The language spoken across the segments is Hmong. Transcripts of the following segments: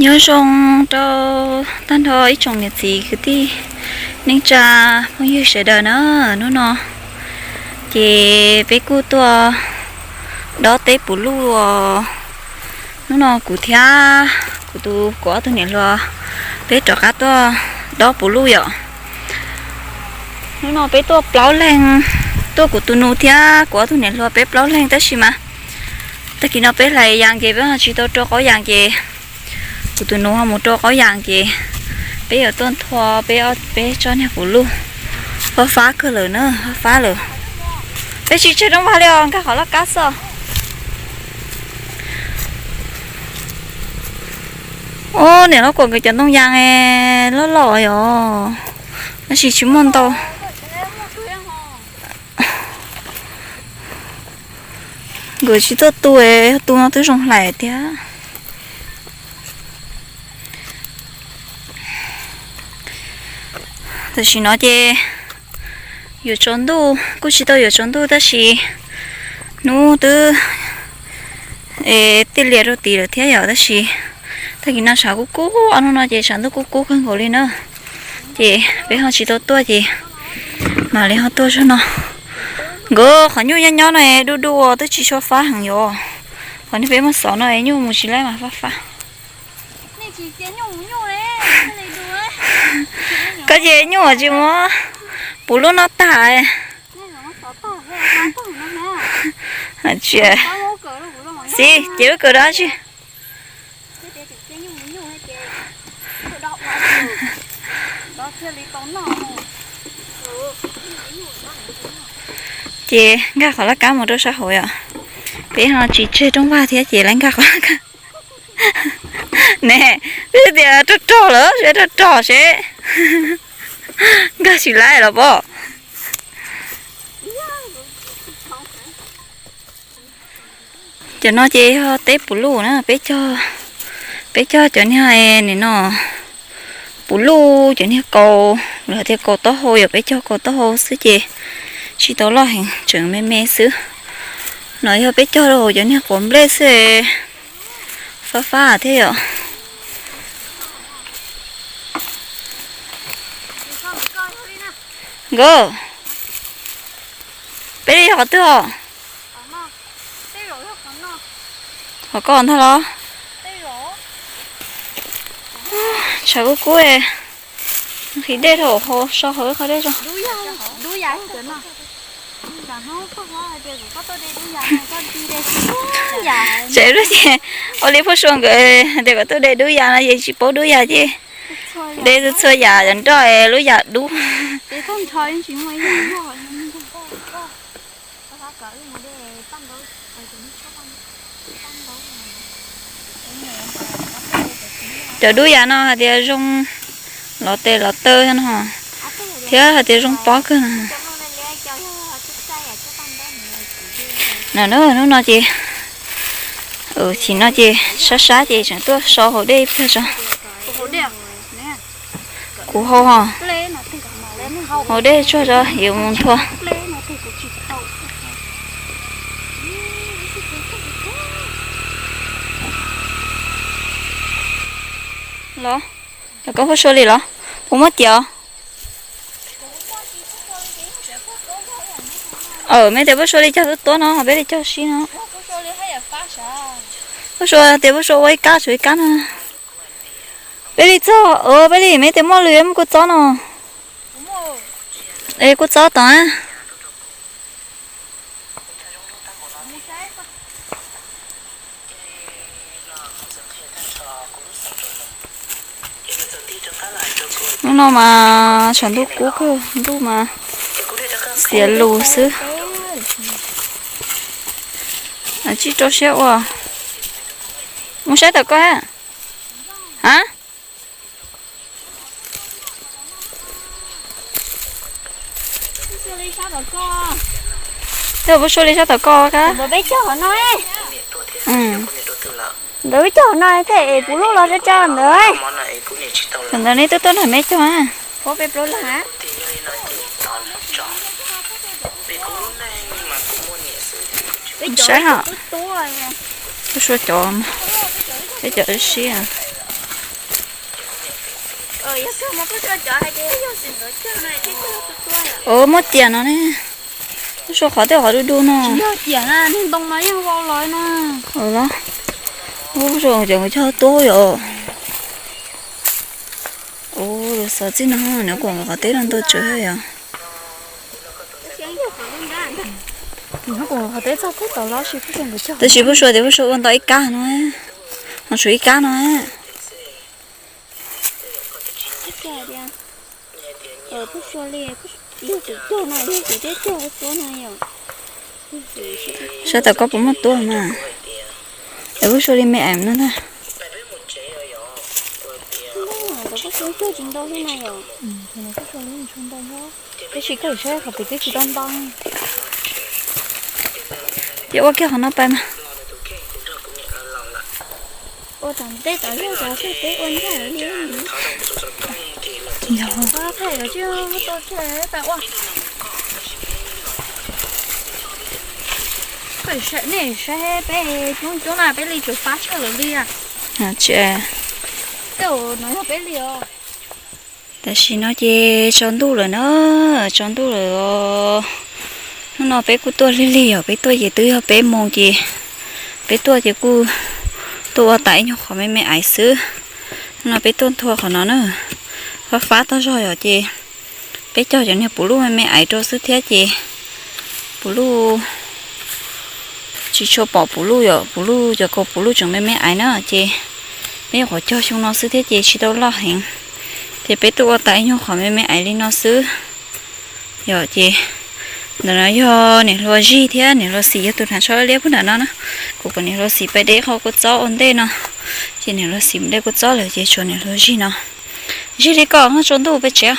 Nyob zoo rau tag nrho ib tsoom niam txiv kwv tij neej tsa phooj ywg sawv daws na. Hnub no ces peb kuj tuaj dob teb puv luj os. Hnub no kuv thiab kuv tus, kuv ob tug niam hluas peb rov qab tuaj dob puv luj yom. Hnub no peb tuaj plaub leeg, tuaj kuv tus nus thiab kuv ob tug niam hluas peb plaub leeg tab sis mas tag kis no peb hlais yas ces peb ho tsis tau rau qaub yas ces kuv tus nus ho mus rau qaub yas ces peb yuav tuaj nthua peb, peb tsob niag puv luj. Fab fab kawg lawm na, fab fab lawm. Peb tsis tseg rooj vag li os, nkag qhov laj kab xwb. Ob niam loj kuam nkawd cov ntoo yas loj loj yom, tab sis tsis muaj ntau. Nkawd tsis tuaj tu, tu no twb zoo hlais tiag. Tam sim no ces yuav tsaus ntuj, kuj tsis tau yuav tsaus ntuj tab sis hnub twb tiaj lias rau tid lawm thiab yom, tab sis tag kis no tshav kub kub, ob hnub no ces tshav ntuj kub kub kawg nkaus li na. Ces peb ho tsis tau tuaj ces mam li ho tuaj zog no. Nkawd qhov nyuj nyob nyob no dub dub twb tsis tshua fab heev yom. Qhov niag peb muab xov no nyuj mus tsis laib mas fab fab. Koj ces nyuj tsis muab puv luj noj tag. Tsis, ces lub kawm dab tsi. Ces nkag qhov laj kab mus rau sab hauv yom. Peb ho tsis tseg rooj vag thiab ces lawv nkag qhov laj kab. Ne, twb tias rog rog lawm, seb rog rog seb nkag tsis laib los pob. Cov no ces yog teb puv luj na, peb cog, peb cog cov niag nim no puv luj, cov niag kaus, lawv hais tias kaus taub hau yom, peb cog kaus taub hau xwb ces tsis tau loj heev, tseem me me xwb. No yog peb cog rau hauv cov niag quav nplej xwb, fab fab thiab yom. Nkawd, peb li yog qhov twg os? Qhov koj ntag los? Tshav kub kub, nqhis dej rau hauv, so hauv ib qho dej tso. Tsev lub ces ua li Phuj Sua nkawd tias kom tuaj de dub yas no ces tsis paub dub yas ces de txhua yam nroj lub yam dub. Cov dub yas no hais tias zoo lov tes lov taw no, thiab hais tias zoo pob kawg no. Hnub no ces, chim no ces sab sab ces tseem tuaj so hauv dej ib pliag tso. Kuv hau ho, hau dej tsuag tso yuav mus nthua. Los, koj Phuj Sua li los? Puas muaj tiav? Meb tias Phuj Sua li cog tuab tuab no, peb li cog sib no. Phuj Sua tias Phuj Sua ua ib kab tshuav ib kab no. Peb li txog, peb li meb tias muaj lwm muaj kua txob no. Es kua txob tod na. Hnub no mas tshav ntuj kub kawg, ntuj mas xiav lus xwb. Tsib rau siab ua. Mus saib tom koj a. Twb Phuj Sua li sab tom koj kab. Ntawd peb cog no thiaj es puv luj los tsa tsa ntawd. Thaum ntawd neb twb tuaj nrog meb cog. Saib hos, Phuj Sua cov, peb cov siab. Ov, muab tiam no ne. Ub, suav qhov tej qhov du du no. Ov los. Ub, suav cov nkawd cog tuab yom. Ub, lus xov txij no nws kuam qhov teb no ntau tsawv yom. Tab sis Pub Sua tias Pub Sua ua ntau ib kab no, ho tshuav ib kab no. Saib tau koj puas muaj tuab mas. Es Pub Sua li me aim no ntag. Tab sis koj saib qhov pem twb tsis tau ntau. Ces ua kiag qhov no pais mas. Nej saib peb coob coob na, peb li tsuas fab tshaj lawv li. Tam sim no ces tsaus ntuj lawm na, tsaus ntuj lawm os. Hnub no peb kuj tuaj lig lig os, peb tuaj ces twb yog peb moos ces peb tuaj ces kuj tuaj ua tas ib nyuag qhov me me aiv xwb. Hnub no peb tuaj nthua qhov no na, fab fab tag zog yom ces peb cog cov niag puv luj me me aiv rau xwb thiab ces puv luj tsis tshua pom puv luj yom, puv luj cov kaus puv luj tseem me me aiv na ces peb nyuam qhuav cog xyoo no xwb thiab ces tsis tau loj heev. Ces peb tuaj ua tas ib nyuag qhov me me aiv li no xwb. Yog ces ntawm no yog niam hluas Zig thiab niam hluas Xim yog tus hnav tsho liab phub nram no na. Kuv kom niam hluas Xim pais de qho kua txob ua ntej no, ces niam hluas Xim mus de kua txob lawm ces tshuav niam hluas Zig no. Zig li koj ho tsaus ntuj pem tsev.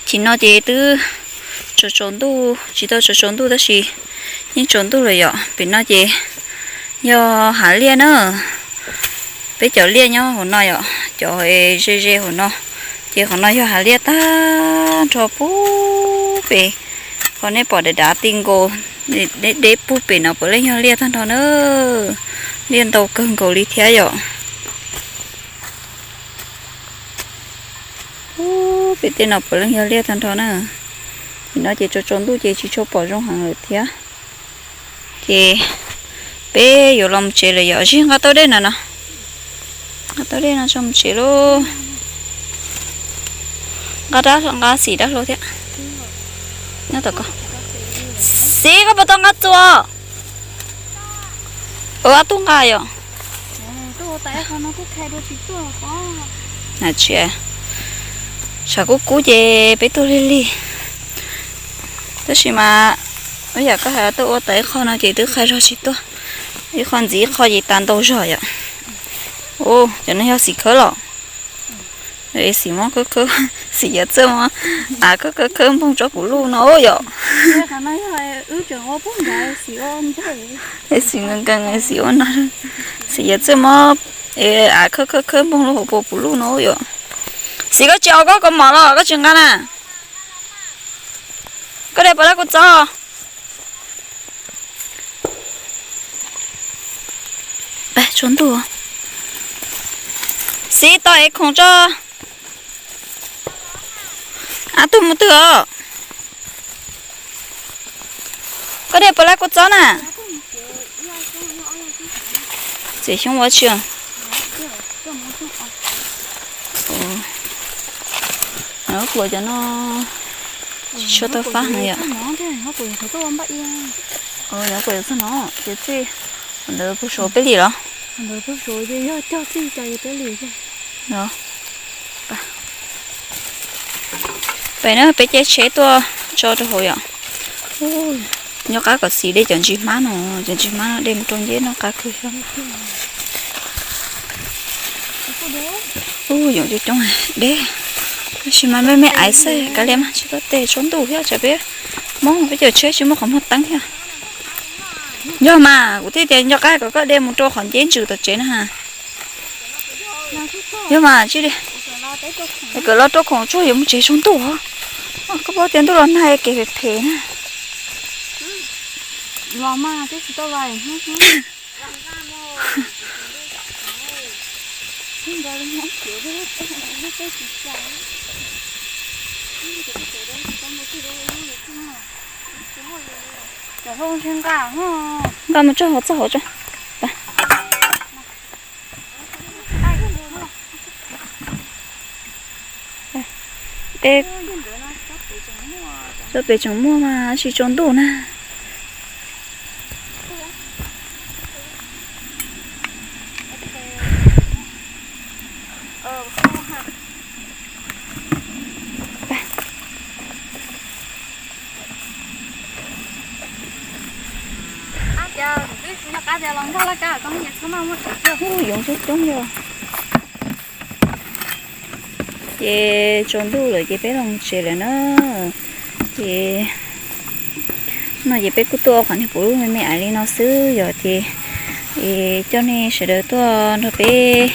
Chim no ces twb tsaus tsaus ntuj, tsis tau tsaus tsaus ntuj tab sis yeej tsaus ntuj lawm yom. Pem no ces yog hav liaj na, peb cov liaj nyob hauv no yom, cov ze ze hauv no, ces qhov no yog hav liaj tag nrho pub pem. Qhov nej pom dav dav ti nkaus, deb deb pub pem no puav leej yog liaj tag nrho na, liaj ntau kawg nkaus li thiab yom. Pem tej no puav leej yog liaj tag nrho na. Nim no ces tsaus tsaus ntuj ces tsis tshua pom zoo heev lawm thiab. Ces peb yuav los mus tsev lawm yom. Zig nqa tau dej na no, nqa tau dej no tso mus tsev lauj. Nqa dab, nqa Xim dab hlau thiab. Nyob tom ko. Xim, koj puas tau nqa txuas? Ua ob tug nqa yom. Tsis, tshav kub kub ces peb tuaj lig lig. Tab sis mas ib yam koj hais tuaj ua tas ib qho no ces twb qhia zog tsis tuaj. Ib qho ntxiv ib qho ces tas ntau zog yom. Ua, cov no yog Xim khawb los? Xim muab khawb khawb, Xim yuav txawj muab av khawb khawb khawb npoog tsob puv luj no yom. Xim nkees nkees Xim ua no, Xim yuav txawj muab av khawb khawb khawb npoog lub hauv paus puv luj no yom. Xim, koj tsis aus koj kaus mom los koj tsis nqa na? Koj de puas lab kua txob? Tsaus ntuj. Xim, tos ev khoom tso. Av tuag mus twg os? Koj de puas lab kua txob na? Txiav xyoob ua tsi? Pluas cov no tsis tshua tau fab heev yom. Nyob kuv txog no ces txij ntawd puag saud peb lim los? Pem na peb caij tsheb tuaj tso rau hauv yom. Nyob qab kom Xim de cov ntsis hmab no, cov ntsis hmab no de mus rau nceb noj qab kawg thiab. Ub, yoov coob coob deb, tab sis mas me me aiv xwb, kav liam mas tsis tau tes tsaus ntuj thiab tsam peb Hmoob peb caug tsheb tsis muaj qhov muag teeb thiab. Yog mas kuv thiaj tias nco qab kom koj de mus rau qhov nceb ntsws tom tsev na. Yog mas tsis li, es kom los rau khoom tsuag yuav mus tsev tsaus ntuj. Koj paub tias ntuj los nag kev phem phem na. Los mas twb tsis tau los. Nqa mus tso hauv txaj hauv tso. Peb, tsob pem tseem muaj mas tsis tsaus ntuj na. Yoov coob coob li. Ces tsaus ntuj lawm ces peb los mus tsev lawm na. Ces no ces peb kuj tuaj ua qhov niag puv lub me me ais li no xwb yom, ces coj nej sawv daws tuaj nrog peb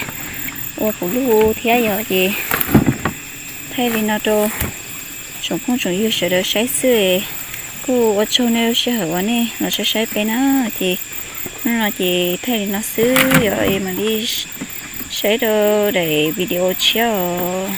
ua puv lub thiab yom, ces thaij li no rau tsoom phooj tsoom ywg sawv daws saib xwb. Kuj ua tsaug nej lub sij hawm uas nej los saib saib peb na, ces hnub no ces thaij li no xwb yom, mam li saib rau daim video tshiab os.